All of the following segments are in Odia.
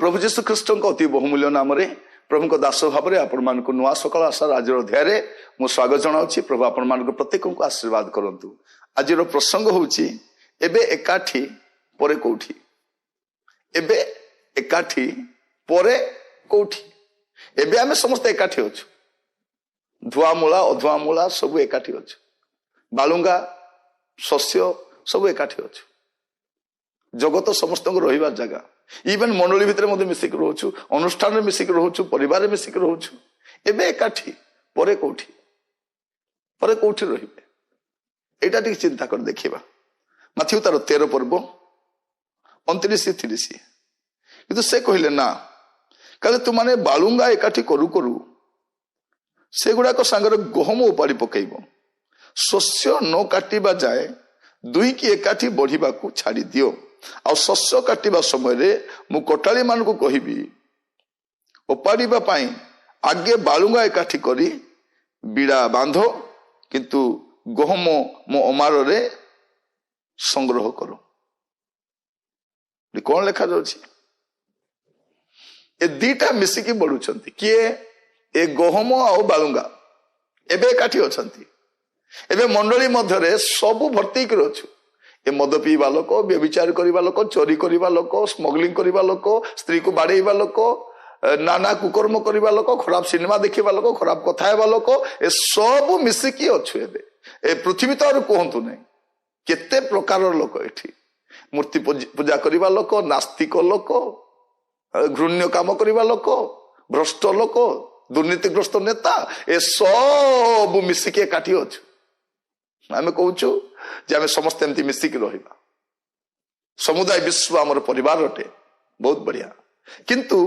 ପ୍ରଭୁ ଯୀଶୁ ଖ୍ରୀଷ୍ଟଙ୍କ ଅତି ବହୁମୂଲ୍ୟ ନାମରେ ପ୍ରଭୁଙ୍କ ଦାସ ଭାବରେ ଆପଣମାନଙ୍କୁ ନୂଆ ସକାଳ ଆଶାର ଆଜିର ଅଧ୍ୟାୟରେ ମୁଁ ସ୍ୱାଗତ ଜଣାଉଛି। ପ୍ରଭୁ ଆପଣମାନଙ୍କୁ ପ୍ରତ୍ୟେକଙ୍କୁ ଆଶୀର୍ବାଦ କରନ୍ତୁ। ଆଜିର ପ୍ରସଙ୍ଗ ହେଉଛି ଏବେ ଏକାଠି ପରେ କୋଉଠି। ଏବେ ଏକାଠି ପରେ କୋଉଠି। ଏବେ ଆମେ ସମସ୍ତେ ଏକାଠି ଅଛୁ, ଧୁଆ ମୂଳା ଅଧୁଆ ମୂଳା ସବୁ ଏକାଠି ଅଛୁ, ବାଲୁଙ୍ଗା ଶସ୍ୟ ସବୁ ଏକାଠି ଅଛୁ। ଜଗତ ସମସ୍ତଙ୍କୁ ରହିବା ଜାଗା। ଇଭେନ୍ ମଣ୍ଡଳୀ ଭିତରେ ମଧ୍ୟ ମିଶିକି ରହୁଛୁ, ଅନୁଷ୍ଠାନରେ ମିଶିକି ରହୁଛୁ, ପରିବାରରେ ମିଶିକି ରହୁଛୁ। ଏବେ ଏକାଠି ପରେ କୋଉଠି, ପରେ କୋଉଠି ରହିବେ, ଏଇଟା ଟିକେ ଚିନ୍ତା କରି ଦେଖିବା। ମାଥିଉ ତାର 13 ପର୍ବ 29-30। କିନ୍ତୁ ସେ କହିଲେ, ନା, କାଳେ ତୁମାନେ ବାଲୁଙ୍ଗା ଏକାଠି କରୁ କରୁ ସେଗୁଡାକ ସାଙ୍ଗରେ ଗହମ ଉପାଡ଼ି ପକେଇବ। ଶସ୍ୟ ନ କାଟିବା ଯାଏ ଦୁହିଁକି ଏକାଠି ବଢିବାକୁ ଛାଡ଼ି ଦିଅ। ଆଉ ଶସ୍ୟ କାଟିବା ସମୟରେ ମୁଁ କଟାଳି ମାନଙ୍କୁ କହିବି, ଓପାଡ଼ିବା ପାଇଁ ଆଗେ ବାଲୁଙ୍ଗା ଏକାଠି କରି ବିଡ଼ା ବାନ୍ଧ, କିନ୍ତୁ ଗହମ ମୋ ଅମାରରେ ସଂଗ୍ରହ କର। କଣ ଲେଖାଯାଉଛି? ଏ ଦିଟା ମିଶିକି ବଢୁଛନ୍ତି। କିଏ? ଏ ଗହମ ଆଉ ବାଲୁଙ୍ଗା ଏବେ ଏକାଠି ଅଛନ୍ତି। ଏବେ ମଣ୍ଡଳୀ ମଧ୍ୟରେ ସବୁ ଭର୍ତ୍ତି ହେଇକି ଅଛୁ। ଏ ମଦ ପିଇବା ଲୋକ, ବ୍ୟଭିଚାର କରିବା ଲୋକ, ଚୋରି କରିବା ଲୋକ, ସ୍ମଗଲିଂ କରିବା ଲୋକ, ସ୍ତ୍ରୀକୁ ବାଡେଇବା ଲୋକ, ନାନା କୁକର୍ମ କରିବା ଲୋକ, ଖରାପ ସିନେମା ଦେଖିବା ଲୋକ, ଖରାପ କଥା ହେବା ଲୋକ, ଏ ସବୁ ମିଶିକି ଅଛୁ ଏବେ। ଏ ପୃଥିବୀ ତ ଆଉ କୁହନ୍ତୁ ନାହିଁ, କେତେ ପ୍ରକାରର ଲୋକ ଏଠି। ମୂର୍ତ୍ତି ପୂଜା କରିବା ଲୋକ, ନାସ୍ତିକ ଲୋକ, ଘୃଣ୍ୟ କାମ କରିବା ଲୋକ, ଭ୍ରଷ୍ଟ ଲୋକ, ଦୁର୍ନୀତିଗ୍ରସ୍ତ ନେତା, ଏ ସବୁ ମିଶିକି ଏକାଠି ଅଛୁ। ଆମେ କହୁଛୁ ଯେ ଆମେ ସମସ୍ତେ ଏମିତି ମିଶିକି ରହିବା, ସମୁଦାୟ ବିଶ୍ୱ ଆମର ପରିବାର ଅଟେ। ବହୁତ ବଢିଆ। କିନ୍ତୁ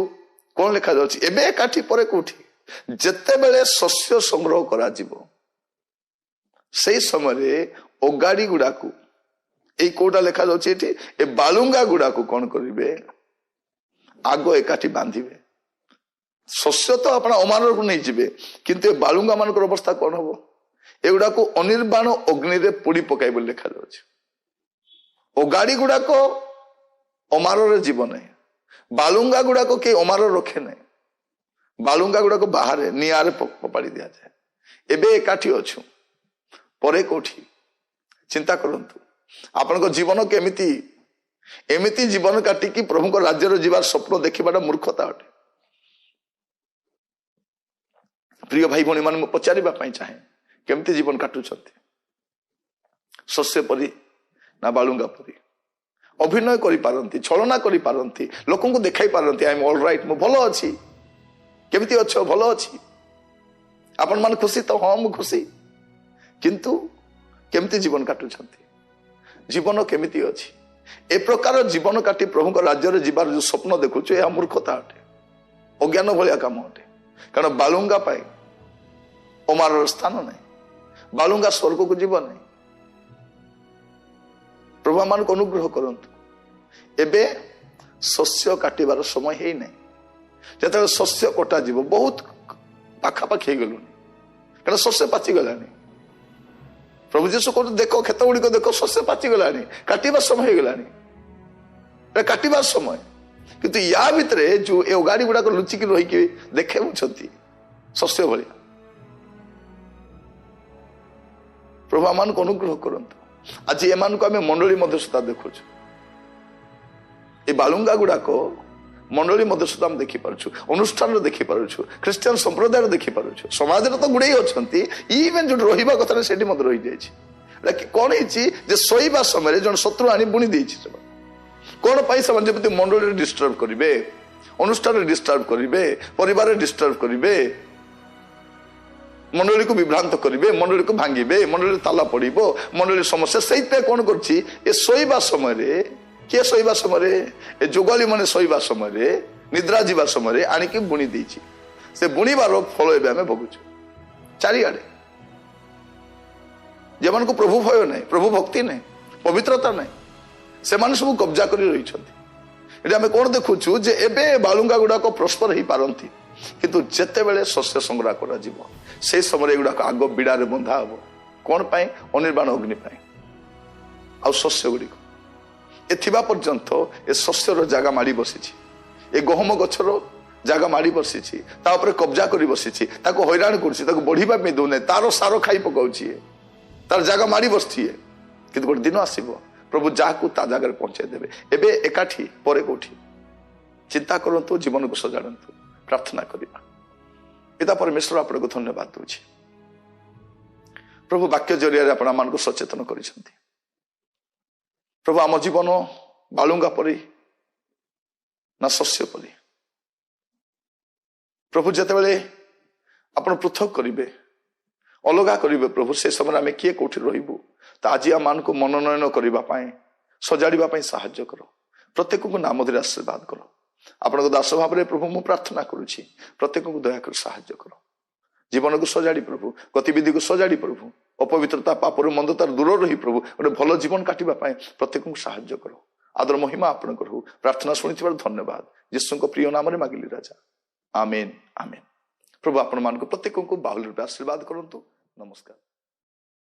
କଣ ଲେଖାଯାଉଛି? ଏବେ ଏକାଠି ପରେ କୋଉଠି? ଯେତେବେଳେ ଶସ୍ୟ ସଂଗ୍ରହ କରାଯିବ ସେଇ ସମୟରେ ଅଗାଡି ଗୁଡାକୁ, ଏଇ କୋଉଟା ଲେଖାଯାଉଛି ଏଠି, ଏ ବାଲୁଙ୍ଗା ଗୁଡାକୁ କଣ କରିବେ? ଆଗ ଏକାଠି ବାନ୍ଧିବେ। ଶସ୍ୟ ତ ଆପଣ ଅମାରକୁ ନେଇଯିବେ, କିନ୍ତୁ ଏ ବାଲୁଙ୍ଗା ମାନଙ୍କର ଅବସ୍ଥା କଣ ହବ? ଏଗୁଡାକୁ ଅନିର୍ବାଣ ଅଗ୍ନିରେ ପୋଡି ପକାଇ ବୋଲି ଲେଖାଯାଉଛି। ଅଗାଡି ଗୁଡାକ ଅମାରରେ ଯିବ ନାହିଁ, ବାଲୁଙ୍ଗା ଗୁଡାକ କେହି ଅମାର ରଖେ ନାହିଁ, ବାଲୁଙ୍ଗା ଗୁଡାକ ବାହାରେ ନିଆଁରେ ଫୋପାଡ଼ି ଦିଆଯାଏ। ଏବେ ଏକାଠି ଅଛୁ, ପରେ କୋଉଠି? ଚିନ୍ତା କରନ୍ତୁ ଆପଣଙ୍କ ଜୀବନ କେମିତି। ଏମିତି ଜୀବନ କାଟିକି ପ୍ରଭୁଙ୍କ ରାଜ୍ୟରେ ଯିବାର ସ୍ୱପ୍ନ ଦେଖିବାଟା ମୂର୍ଖତା ଅଟେ। ପ୍ରିୟ ଭାଇ ଭଉଣୀ ମାନେ, ମୁଁ ପଚାରିବା ପାଇଁ ଚାହେଁ, କେମିତି ଜୀବନ କାଟୁଛନ୍ତି? ଶସ୍ୟ ପରି ନା ବାଲୁଙ୍ଗା ପରି? ଅଭିନୟ କରିପାରନ୍ତି, ଛଳନା କରିପାରନ୍ତି, ଲୋକଙ୍କୁ ଦେଖାଇ ପାରନ୍ତି, I M all right, ମୁଁ ଭଲ ଅଛି, କେମିତି ଅଛ? ଭଲ ଅଛି। ଆପଣମାନେ ଖୁସି ତ? ହଁ, ମୁଁ ଖୁସି। କିନ୍ତୁ କେମିତି ଜୀବନ କାଟୁଛନ୍ତି? ଜୀବନ କେମିତି ଅଛି? ଏ ପ୍ରକାର ଜୀବନ କାଟି ପ୍ରଭୁଙ୍କ ରାଜ୍ୟରେ ଯିବାର ଯୋଉ ସ୍ୱପ୍ନ ଦେଖୁଛୁ, ଏହା ମୂର୍ଖତା ଅଟେ, ଅଜ୍ଞାନ ଭଳିଆ କାମ ଅଟେ। କାରଣ ବାଲୁଙ୍ଗା ପାଇଁ ଅମାରର ସ୍ଥାନ ନାହିଁ, ବାଲୁଙ୍ଗା ସ୍ୱର୍ଗକୁ ଯିବ ନାହିଁ। ପ୍ରଭୁ ଆମମାନଙ୍କୁ ଅନୁଗ୍ରହ କରନ୍ତୁ। ଏବେ ଶସ୍ୟ କାଟିବାର ସମୟ ହେଇନାହିଁ। ଯେତେବେଳେ ଶସ୍ୟ କଟାଯିବ, ବହୁତ ପାଖାପାଖି ହେଇଗଲୁଣି, କାରଣ ଶସ୍ୟ ପାଚିଗଲାଣି। ପ୍ରଭୁ ଯୀଶୁ କହୁଛନ୍ତି, ଦେଖ କ୍ଷେତ ଗୁଡ଼ିକ ଦେଖ, ଶସ୍ୟ ପାଚିଗଲାଣି, କାଟିବା ସମୟ ହେଇଗଲାଣି, ଏଟା କାଟିବା ସମୟ। କିନ୍ତୁ ୟା ଭିତରେ ଯୋଉ ଏ ଗାଡି ଗୁଡାକ ଲୁଚିକି ରହିକି ଦେଖାଉଛନ୍ତି ଶସ୍ୟ ଭଳିଆ। ପ୍ରଭୁ ଆମମାନଙ୍କୁ ଅନୁଗ୍ରହ କରନ୍ତୁ। ଆଜି ଏମାନଙ୍କୁ ଆମେ ମଣ୍ଡଳୀ ମଧ୍ୟ ସୁଦ୍ଧା ଦେଖୁଛୁ। ଏ ବାଲୁଙ୍ଗା ଗୁଡାକ ମଣ୍ଡଳୀ ମଧ୍ୟ ସୁଦ୍ଧା ଆମେ ଦେଖିପାରୁଛୁ, ଅନୁଷ୍ଠାନରେ ଦେଖିପାରୁଛୁ, ଖ୍ରୀଷ୍ଟିଆନ ସମ୍ପ୍ରଦାୟରେ ଦେଖିପାରୁଛୁ, ସମାଜରେ ତ ଗୁଡେଇ ଅଛନ୍ତି। ଇଭେନ୍ ଯୋଉଠି ରହିବା କଥା ସେଠି ମଧ୍ୟ ରହିଯାଇଛି। କଣ ହେଇଛି ଯେ ଶୋଇବା ସମୟରେ ଜଣେ ଶତ୍ରୁ ଆଣି ବୁଣି ଦେଇଛି। ସେମାନେ କଣ ପାଇଁ? ସେମାନେ ଯେମିତି ମଣ୍ଡଳୀରେ ଡିଷ୍ଟର୍ବ କରିବେ, ଅନୁଷ୍ଠାନରେ ଡିଷ୍ଟର୍ବ କରିବେ, ପରିବାରରେ ଡିଷ୍ଟର୍ବ କରିବେ, ମଣ୍ଡଳୀକୁ ବିଭ୍ରାନ୍ତ କରିବେ, ମଣ୍ଡଳୀକୁ ଭାଙ୍ଗିବେ, ମଣ୍ଡଳୀରେ ତାଲା ପଡିବ, ମଣ୍ଡଳୀ ସମସ୍ୟା। ସେଇଥିପାଇଁ କଣ କରୁଛି? ଏ ଶୋଇବା ସମୟରେ, କିଏ ଶୋଇବା ସମୟରେ? ଏ ଯୋଗାଳି ମାନେ ଶୋଇବା ସମୟରେ, ନିଦ୍ରା ଯିବା ସମୟରେ ଆଣିକି ବୁଣି ଦେଇଛି। ସେ ବୁଣିବାର ଫଳ ଏବେ ଆମେ ଭୋଗୁଛୁ ଚାରିଆଡେ। ଯେମାନଙ୍କୁ ପ୍ରଭୁ ଭୟ ନାହିଁ, ପ୍ରଭୁ ଭକ୍ତି ନାହିଁ, ପବିତ୍ରତା ନାହିଁ, ସେମାନେ ସବୁ କବ୍ଜା କରି ରହିଛନ୍ତି। ଏଠି ଆମେ କଣ ଦେଖୁଛୁ ଯେ ଏବେ ବାଲୁଙ୍ଗା ଗୁଡାକ ପ୍ରସ୍ପର ହେଇପାରନ୍ତି, କିନ୍ତୁ ଯେତେବେଳେ ଶସ୍ୟ ସଂଗ୍ରହ କରାଯିବ ସେଇ ସମୟରେ ଏଗୁଡାକ ଆଗ ବିଡ଼ାରେ ବନ୍ଧା ହବ। କଣ ପାଇଁ? ଅନିର୍ବାଣ ଅଗ୍ନି ପାଇଁ। ଆଉ ଶସ୍ୟ ଗୁଡ଼ିକ ଏ ଥିବା ପର୍ଯ୍ୟନ୍ତ ଏ ଶସ୍ୟର ଜାଗା ମାଡ଼ି ବସିଛି। ଏ ଗହମ ଗଛର ଜାଗା ମାଡ଼ି ବସିଛି, ତା ଉପରେ କବ୍ଜା କରି ବସିଛି, ତାକୁ ହଇରାଣ କରୁଛି, ତାକୁ ବଢିବା ପାଇଁ ଦଉନାହିଁ, ତାର ସାର ଖାଇ ପକାଉଛି, ତାର ଜାଗା ମାଡ଼ି ବସିଛି। କିନ୍ତୁ ଗୋଟେ ଦିନ ଆସିବ, ପ୍ରଭୁ ଯାହାକୁ ତା ଜାଗାରେ ପହଞ୍ଚାଇ ଦେବେ। ଏବେ ଏକାଠି, ପରେ କୋଉଠି? ଚିନ୍ତା କରନ୍ତୁ, ଜୀବନକୁ ସଜାଡ଼ନ୍ତୁ। ପ୍ରାର୍ଥନା କରିବା। ପିତା ପରମେଶ୍ୱର, ଆପଣଙ୍କୁ ଧନ୍ୟବାଦ ଦଉଛି ପ୍ରଭୁ, ବାକ୍ୟ ଜରିଆରେ ଆପଣ ଆମମାନଙ୍କୁ ସଚେତନ କରିଛନ୍ତି। ପ୍ରଭୁ, ଆମ ଜୀବନ ବାଳୁଙ୍ଗା ପରି ନା ଶସ୍ୟ ପରି? ପ୍ରଭୁ, ଯେତେବେଳେ ଆପଣ ପୃଥକ କରିବେ, ଅଲଗା କରିବେ ପ୍ରଭୁ, ସେ ସମୟରେ ଆମେ କିଏ କୋଉଠି ରହିବୁ? ତ ଆଜି ଆମମାନଙ୍କୁ ମନୋନୟନ କରିବା ପାଇଁ, ସଜାଡ଼ିବା ପାଇଁ ସାହାଯ୍ୟ କର। ପ୍ରତ୍ୟେକଙ୍କୁ ନାମ ଧରି ଆଶୀର୍ବାଦ କର। ଆପଣଙ୍କ ଦାସ ଭାବରେ ପ୍ରଭୁ ମୁଁ ପ୍ରାର୍ଥନା କରୁଛି, ପ୍ରତ୍ୟେକଙ୍କୁ ଦୟାକରି ସାହାଯ୍ୟ କର। ଜୀବନକୁ ସଜାଡ଼ି ପ୍ରଭୁ, ଗତିବିଧିକୁ ସଜାଡ଼ି ପ୍ରଭୁ, ଅପବିତ୍ରତା, ପାପରୁ, ମନ୍ଦତାର ଦୂର ରହି ପ୍ରଭୁ ଗୋଟେ ଭଲ ଜୀବନ କାଟିବା ପାଇଁ ପ୍ରତ୍ୟେକଙ୍କୁ ସାହାଯ୍ୟ କର। ଆଦର ମହିମା ଆପଣଙ୍କର ହଉ। ପ୍ରାର୍ଥନା ଶୁଣିଥିବାରୁ ଧନ୍ୟବାଦ। ଯୀଶୁଙ୍କ ପ୍ରିୟ ନାମରେ ମାଗିଲି ରାଜା, ଆମେନ୍, ଆମେନ୍। ପ୍ରଭୁ ଆପଣମାନଙ୍କୁ ପ୍ରତ୍ୟେକଙ୍କୁ ବାହୁଲ୍ୟ ରୂପେ ଆଶୀର୍ବାଦ କରନ୍ତୁ। ନମସ୍କାର।